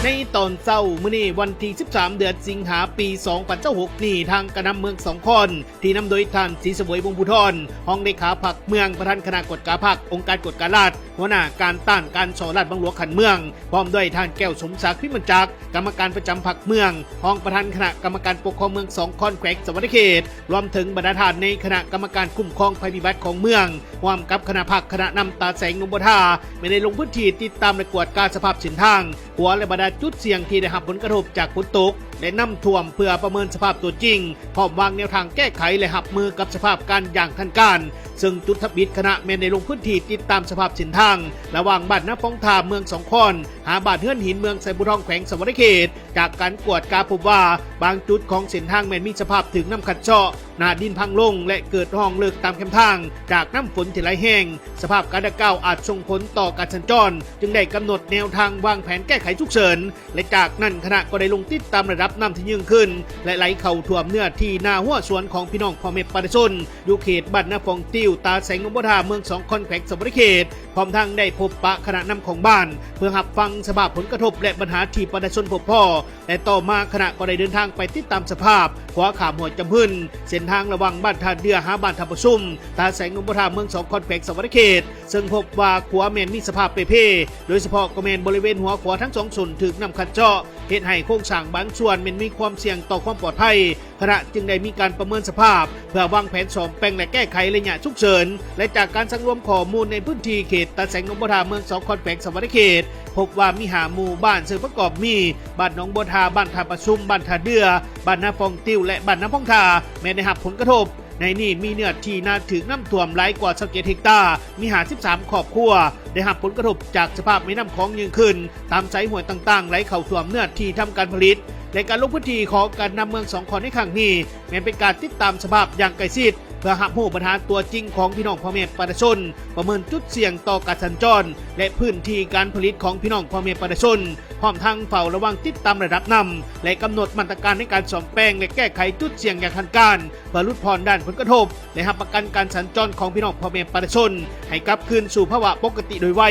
ໃນຕອນເຊົ້າມື້ນີ້ ວັນທີສິບສາມ ເດືອນສິງຫາ ປີສອງພັນຊາວຫົກນີ້, ທາງການນຳເມືອງສອງຄອນ ທີ່ນຳໂດຍທ່ານ ສີສະໝວຍ ວົງພູທອນ ຮອງເລຂາພັກເມືອງ, ປະທານຄະນະກວດກາພັກ, ອົງການກວດກາລັດ, ຫົວໜ້າການຕ້ານການສໍ້ລາດບັງຫຼວງຂັ້ນເມືອງ, ພ້ອມດ້ວຍທ່ານ ແກ້ວສົມສັກ ພິມມັນຈັກ ກຳມະການປະຈຳພັກເມືອງ, ຮອງປະທານຄະນະກຳມະການປົກຄອງເມືອງສອງຄອນ ແຂວງສະຫວັນນະເຂດ, ລວມເຖິງບັນດາທ່ານໃນຄະນະກຳມະການຄຸ້ມຄອງໄພພິບັດຂອງເມືອງ, ຮ່ວມກັບຄະນະພັກ, ຄະນະນຳຕາແສງ ນົງບົວທາ ແມ່ນໄດ້ລົງພື້ນທີ່ຕິດຕາມ ແລະ ກວດກາສະພາບເສັ້ນທາງ, ຂົວ ແລະ ບັນດາຈຸດສ່ຽງທີ່ໄດ້ຮັບຜົນກະທົບຈາກຝົນຕົກ ແລະ ນ້ຳຖ້ວມ ເພື່ອປະເມີນສະພາບຕົວຈິງ, ພ້ອມວາງແນວທາງແກ້ໄຂ ແລະ ຮັບມືກັບສະພາບການຢ່າງທັນການ. ເຊິ່ງຈຸດທຳອິດຄະນະແມ່ນໄດ້ລົງພື້ນທີ່ຕິດຕາມສະພາບເສັ້ນທາງ ລະຫວ່າງບ້ານນາຟອງທາ ເມືອງສອງຄອນ ຫາບ້ານເຮືອນຫີນ ເມືອງໄຊບູທອງ ແຂວງສະຫວັນນະເຂດ. ຈາກການກວດກາພົບວ່າ ບາງຈຸດຂອງເສັ້ນທາງແມ່ນມີສະພາບຖືກນ້ຳກັດເຊາະ, ໜ້າດິນພັງລົງ ແລະ ເກີດຮ່ອງເລິກຕາມແຄມທາງ ຈາກນ້ຳຝົນທີ່ໄຫຼແຮງ. ສະພາບການດັ່ງກ່າວອາດສົ່ງຜົນຕໍ່ການສັນຈອນ, ຈຶ່ງໄດ້ກຳນົດແນວທາງວາງແຜນແກ້ໄຂສຸກເສີນ ແລະ ຈາກນັ້ນຄະນະກໍໄດ້ລົງຕິດຕາມລະດັບນ້ຳທີ່ຍິ່ງຂຶ້ນ ແລະ ໄຫຼເຂົ້າຖ້ວມເນື້ອທີ່ນາຮົ້ວສວນຂອງພີ່ນ້ອງພໍ່ແມ່ປະຊາຊົນ ຢູ່ເຂດບ້ານນາຟອງຕິວ, ຕາແສງ ນົງບົວທາ ເມືອງສອງຄອນ ແຂວງສະຫວັນນະເຂດ, ພ້ອມທັງໄດ້ພົບປະຄະນະນຳຂອງບ້ານ ເພື່ອຮັບຟັງສະພາບຜົນກະທົບ ແລະ ບັນຫາທີ່ປະຊາຊົນພົບພໍ້. ແລະ ຕໍ່ມາຄະນະກໍໄດ້ເດີນທາງໄປຕິດຕາມສະພາບຂົວຂ້າມຫ້ວຍຈຳພຶນ, ເສັ້ນທາງລະຫວ່າງບ້ານທ່າເດື່ອຫາບ້ານທ່າປະຊຸມ, ຕາແສງ ນົງບົວທາ ເມືອງສອງຄອນ ແຂວງສະຫວັນນະເຂດ, ເຊິ່ງພົບວ່າຂົວແມ່ນມີສະພາບເປ່ເພ, ໂດຍສະເພາະກໍແມ່ນບໍລິເວນຫົວຂົວທັງສອງສົ້ນຖືກນ້ຳກັດເຊາະ, ເຮັດໃຫ້ໂຄງສ້າງບາງສ່ວນແມ່ນມີຄວາມສ່ຽງຕໍ່ຄວາມປອດໄພ. ຄະນະຈຶ່ງໄດ້ມີການປະເມີນສະພາບ ເພື່ອວາງແຜນສ້ອມແປງ ແລະ ແກ້ໄຂໄລຍະສຸກເສີນ. ແລະ ຈາກການສັງລວມຂໍ້ມູນໃນພື້ນທີ່ເຂດຕາແສງ ນົງບົວທາ ເມືອງສອງຄອນ ແຂວງສະຫວັນນະເຂດ, ພົບວ່າມີຫ້າໝູ່ບ້ານ ເຊິ່ງປະກອບມີ ບ້ານໜອງບົວທາ, ບ້ານທ່າປະຊຸມ, ບ້ານທ່າເດື່ອ, ບ້ານນາຟອງຕິວ ແລະ ບ້ານນາຟອງທາ ແມ່ນໄດ້ຮັບຜົນກະທົບ. ໃນນີ້ມີເນື້ອທີ່ນາຖືກນ້ຳຖ້ວມຫຼາຍກວ່າຊາວເຈັດເຮັກຕາ, ມີຫ້າສິບສາມຄອບຄົວໄດ້ຮັບຜົນກະທົບຈາກສະພາບແມ່ນ້ຳຂອງຍິ່ງຂຶ້ນ, ຕາມສາຍຫ້ວຍຕ່າງໆໄຫຼເຂົ້າຖ້ວມເນື້ອທີ່ທຳການຜະລິດ. ແລະ ການລົງພື້ນທີ່ຂອງການນຳເມືອງສອງຄອນໃນຄັ້ງນີ້ ແມ່ນເປັນການຕິດຕາມສະພາບຢ່າງໃກ້ຊິດ ເພື່ອຮັບຮູ້ບັນຫາຕົວຈິງຂອງພີ່ນ້ອງພໍ່ແມ່ປະຊາຊົນ, ປະເມີນຈຸດສ່ຽງຕໍ່ການສັນຈອນ ແລະ ພື້ນທີ່ການຜະລິດຂອງພີ່ນ້ອງພໍ່ແມ່ປະຊາຊົນ, ພ້ອມທັງເຝົ້າລະວັງຕິດຕາມລະດັບນ້ຳ ແລະ ກຳນົດມາດຕະການໃນການສ້ອມແປງ ແລະ ແກ້ໄຂຈຸດສ່ຽງຢ່າງທັນການ ເພື່ອຫຼຸດຜ່ອນດ້ານຜົນກະທົບ ແລະ ຮັບປະກັນການສັນຈອນຂອງພີ່ນ້ອງພໍ່ແມ່ປະຊາຊົນ ໃຫ້ກັບຄືນສູ່ພາວະປົກກະຕິໂດຍໄວ.